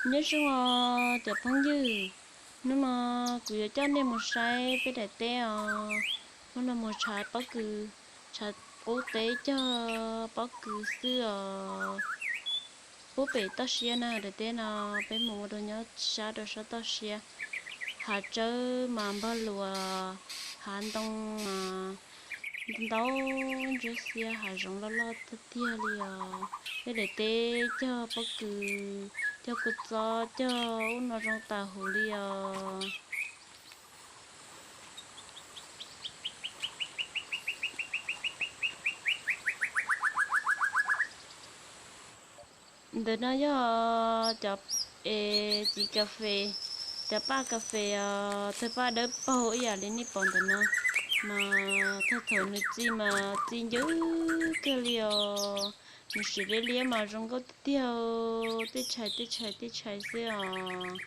Nyob zoo os cov phooj ywg, hnub no kuv yuav coj nej mus saib peb daim teb os. Hnub no mus tshav pob kws, tshav qub teb cog pob kws xwb os. Pub pem toj siab na, daim teb no peb mus ua rau nyob sab rau sab toj siab. Hav tsawb mas npog luas, hav ntoo mas ntau ntsuab xiab, hav zoov loj loj tiag tiag li os. Peb daim teb cog pob kws, cog kua txob, cog ub no zoo tas huv li os. Ntawm no yog cov, es, txiv kas fes, cov paj kas fes os, tawg paj dawb paug ib yam li nej pom ntawm no. Mas thaum thaum nws txi mas txi ncw kawg li os. Nws sim liab liab mas zoo nkauj tiag tiag, tej tshais tej tshais tej tshais xwb os.